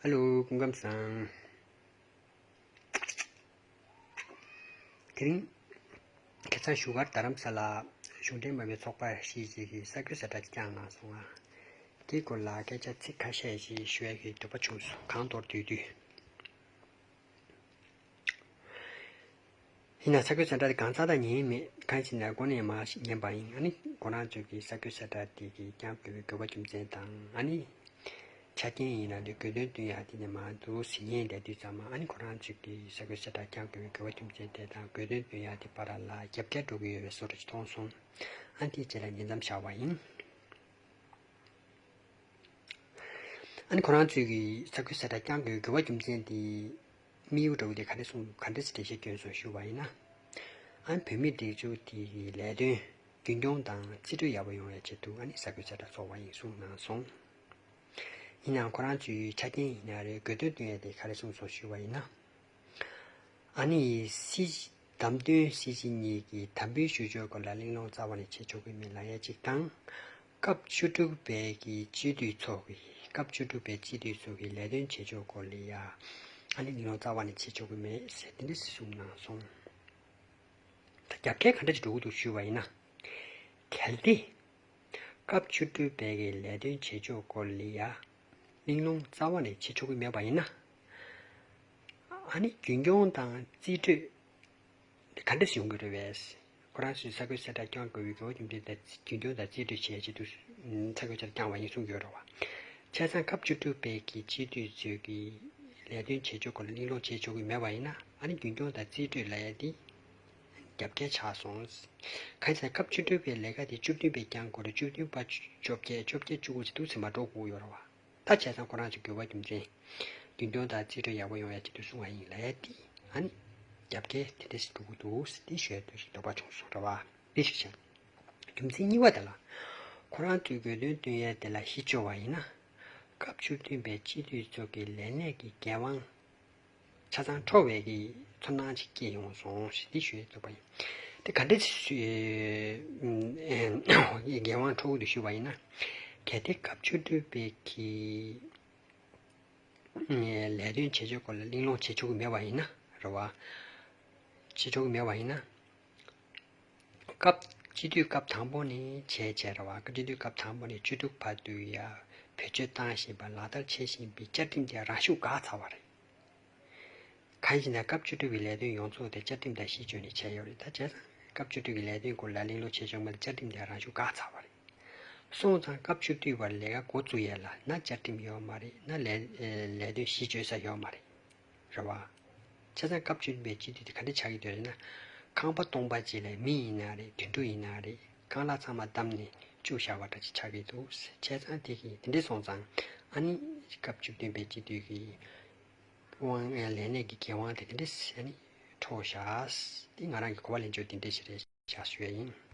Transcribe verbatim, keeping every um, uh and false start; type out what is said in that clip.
ཧ་ལོ། སྐུ་ཁམས་བཟང་། དེ་རིང་ཁ་སང་བཞུགས་སྒར་རྡ་རམ་ས་ལ་གཞུང་འབྲེལ་མ་ཡིན་པའི་ཚོགས་པ་ཁག་ཅིག་གིས་གསར་འགོད་གསལ་བསྒྲགས་བསྐྱངས་གནང་སོང་ང་། དེའི་སྐོར་ལ་སྐད་ཆ་ཚིག་ཁ་ཤས་ཤིག་ཞུ་ཡ་གི་འདོད་པ་བྱུང་སོང་། གང་མདོར་བསྡུས་དུས། ཡིན་ན་གསར་འགོད་གསལ་བསྒྲགས་དེ་གང་ཚ་ད་ཉན་མེད། གང་ཡིན་ཟེར་ན་དངོས་གནས་མར་ཉན་པ་ཡིན། ཨ་ནི་ཁོ་རང་ཚོས་ཀྱི་གསར་འགོད་གསལ་བསྒྲགས་དེ་གི་བསྐྱང་དགོས་པའི་དགོས་པ་རྒྱུ་མཚན་དང་། ཨ་ནི་ཆ་རྐྱེན་ཡིན་ན་དེ་དགོས་འདུན་བཏོན་ཡ་དེ་ནས་མར་འདུག་ཟེར་ཉན་བསྡད་དུས་ཙམ་པ། ཨ་ནི་ཁོ་རང་ཚོས་ཀྱི་གསར་འགོད་གསལ་བསྒྲགས་བསྐྱང་དགོས་པའི་དགོས་པ་རྒྱུ་མཚན་དེ་དང་དགོས་འདུན་བཏོན་ཡ་དེ་བར་ལ་རྒྱབ་འགལ་འགྲོ་གི་ཡོད་པའི་བཟོ་འདྲ་ཞིག་མཐོང་སོང་། ཨ་ནི་དེའི་རྗེས་ལ་ཉེ་མཚམས་བཞག་པ་ཡིན། ཨ་ནི་ཁོ་རང་ཚོས་ཀྱི་གསར་འགོད་གསལ་བསྒྲགས་བསྐྱང་དགོས་དགོས་པ་རྒྱུ་མཚན་དེ། དམིགས་ཡུལ་འདྲ་བོ་དེ་ག་འདྲ་གསུངས། ག་འདྲ་སེ་འགྲེལ་བཤད་སྐྱོན་སོང་ཞུ་བ་ཡིན་ན། ཨ་ནི་བོད་མིའི་སྒྲིག་འཛུགས་དེ་གི་ལས་དོན་རྒྱུན་སྐྱོང་དང་རྩིས་སྤྲོད་ཡག་པོ་ཡོང་བའི་ཆེད་དུ། ཨ་ནི་གསར་འགོད་གསལ་བསྒྲགས་ཚོགས་པ་ཡིན་གསུངས་གནང་སོང་། ཡིན་ནའང་ཁོ་རང་ཚོའི་ཆ་རྐྱེན་ཡིན་ན་རེད། དགོས་འདུན་བཏོན་ཡ་དེ་ག་རེ་གསུངས་སོང་ཞུ་བ་ཡིན་ན། ཨ་ནི་སྲིད་བདམས་ཐོན་སྲིད་སྤྱི་གཉིས་ཀྱིས་དམ་འབུལ་ཞུ་ཕྱོགས་སྐོར་ལ་གླེང་སློང་རྩ་བ་ནས་བྱེད་ཆོག་གི་མེད་ལབ་ཡ་གཅིག་དང་། སྐབས་བཅུ་དྲུག་པའི་གི་སྤྱི་འཐུས་ཚོ་གི། སྐབས་བཅུ་དྲུག་པའི་སྤྱི་འཐུས་ཚོ་གི་ལས་དོན་བྱེད་ཕྱོགས་སྐོར་ལ་ཡ། ཨ་ནི་གླེང་སློང་རྩ་བ་ནས་བྱེད་ཆོག་གི་མེད་ཟེར་དེ་འདྲ་གསུངས་གནང་སོང་། ད་རྒྱབ་འགལ་ག་འདྲ་ཅིག་འགྲོ་གི་འདུག་ཞུས་པ་ཡིན་ན། གལ་ཏེ། སྐབས་བཅུ་དྲུག་པའི་གི་ལས་དོན་བྱེད་ཕྱོགས་སྐོར་ལ་ཡ། གླེང་སློང་རྩ་བ་ནས་བྱེད་ཆོག་གི་མེད་པ་ཡིན་ན། ཨ་ནི་རྒྱུན་སྐྱོང་དང་རྩིས་སྤྲོད་དེ་ག་འདྲ་སེ་ཡོང་གི་རེད་པས། ཁོ་རང་ཚོས་གསར་འགོད་གསལ་བསྒྲགས་བསྐྱང་དགོས་པའི་དགོས་པ་རྒྱུ་མཚན་དེ་རྒྱུན་སྐྱོང་དང་རྩིས་སྤྲོད་བྱེད་ཆེད་དུ་གསར་འགོད་གསལ་བསྒྲགས་བསྐྱངས་པ་ཡིན་གསུངས་ཡོད་རེད་བ། བྱས་ཙང་སྐབས་བཅུ་དྲུག་པའི་གི་སྤྱི་འཐུས་ཚོས་ཀྱི་ལས་དོན་བྱེད་ཕྱོགས་སྐོར་ལ་གླེང་སློང་བྱེད་ཆོག་གི་མེད་པ་ཡིན་ན། ཨ་ནི་རྒྱུན་སྐྱོང་དང་རྩིས་སྤྲོད་ལབ་ཡ་དེ་རྒྱབ་འགལ་ཆགས་སོང་། གང་ཡིན་ཟེར་ན་སྐབས་བཅུ་དྲུག་པའི་ལས་ཀ་དེ་བཅུ་བདུན་པས་བསྐྱང་དགོས་རེད། བཅུ་བདུན་པ་བཅོ་བརྒྱད། བཅོ་བརྒྱད་བཅུ་དགུ་ཟེར་འདུག་ཟེར་མར་འགྲོ་དགོས་ཡོད་རེད་བ། ད་བྱས་ཙང་ཁོ་རང་ཚོའི་དགོས་པ་རྒྱུ་མཚན། རྒྱུན་སྐྱོང་དང་རྩིས་སྤྲོད་ཡག་པོ་ཡོང་ཡ་ཆེད་དུ་གསུངས་པ་ཡིན་ལབ་ཡ་དེ། ཨ་ནི་རྒྱབ་འགལ་དེ་འདྲ་ཞིག་འགྲོ་གི་འདུག་ཟེར་དེ་ཞུ་ཡ་དེ་ཞིག་འདོད་པ་བྱུང་སོང་རེད་བ། དེ་ཞིག་བྱས། རྒྱུ་མཚན་གཉིས་པ་དེ་ལ། ཁོ་རང་ཚོས་དགོས་འདུན་བཏོན་ཡ་དེ་ལ་གཞི་བཅོལ་བ་ཡིན་ན། སྐབས་བཅུ་བདུན་པའི་སྤྱི་འཐུས་ཚོ་གི་ལས་གནས་ཀྱི་འགན་དབང་ཆ་ཚང་འཕྲོག་པའི་གི་ཚོར་སྣང་ཅིག་སྐྱེས་ཡོང་སོང་ཞེས་འདི་ཞུ་ཡས་འདོད་པ་ཡིན། དེ་ག་འདྲ་ཞིག་འགན་དབང་འཕྲོག་གི་འདུག་ཞུས་པ་ཡིན་ན། གལ་ཏེ་སྐབས་བཅུ་དྲུག་པའི་གི་ལས་དོན་བྱེད་ཕྱོགས་སྐོར་ལ་གླེང་སློང་བྱེད་ཆོག་གི་མེད་པ་ཡིན་ན་རེད་བ། བྱེད་ཆོག་གི་མེད་པ་ཡིན་ན། སྐབས་སྤྱི་འཐུས་སྐབས་དང་པོ་ནས་བྱས་བྱས་རེད་བ། སྐབས་སྤྱི་འཐུས་སྐབས་དང་པོ་ནས་བཅུ་དྲུག་བར་དུ་ཡ་བེད་སྤྱོད་བཏང་བཞིན་པ་ལག་བསྟར་བྱེད་བཞིན་པའི་བཅའ་ཁྲིམས་དེ་རང་ཤུགས་འགག་ཚར་བ་རེད། གང་ཡིན་ཟེར་ན་སྐབས་བཅུ་དྲུག་པའི་ལས་དོན་ཡོངས་རྫོགས་དེ་བཅའ་ཁྲིམས་དང་གཞི་བཅོལ་ནས་བྱས་ཡོད་རེད། ད་བྱས་ཙང་སྐབས་བཅུ་དྲུག་གི་ལས་དོན་སྐོར་ལ་གླེང་སློང་བྱེད་ཆོག་མ་རེད། བཅའ་ཁྲིམས་དེ་རང་ཤུགས་འགག་ཚར་བ་རེད། སོང་ཙང་སྐབས་བཅུ་བདུན་པར་ལས་ཀ་འགོ་བཙུགས་ཡས་ལ་ན་བཅའ་ཁྲིམས་ཡོད་མ་རེད། ན་ལས་ལས་དོན་གཞི་བཅོལ་ས་ཡོད་མ་རེད། རེད་བ། བྱས་ཙང་སྐབས་བཅུ་བདུན་པའི་སྤྱི་འཐུས་དེ་ག་འདྲ་ཆགས་ཀྱི་འདུག་ཟེར་ན། ཁང་པ་སྟོང་པ་ཅིག་ལ་མི་ཡིན་ན་རེད། དུད་འགྲོ་ཡིན་ན་རེད། རྐང་ལག་ཚང་མ་བསྡམས་ནས་བཅུག་བཞག་པ་འདྲ་ཅིག་ཆགས་ཀྱི་འདུག། བྱས་ཙང་དེ་གི་དེ་འདྲ་སོང་ཙང་ཨ་ནི་སྐབས་བཅུ་བདུན་པའི་སྤྱི་འཐུས་ཀྱི་དབང་ལས་གནས་ཀྱི་འགན་དབང་དེ་དེ་འདྲ་ཨ་ནི་འཕྲོག་བཞག། དེ་ང་རང་གི་གོ་བ་ལེན་ཕྱོགས་དེ་འདྲ་ཞིག་རེད་བཞག་ཞུ་ཡ་ཡིན།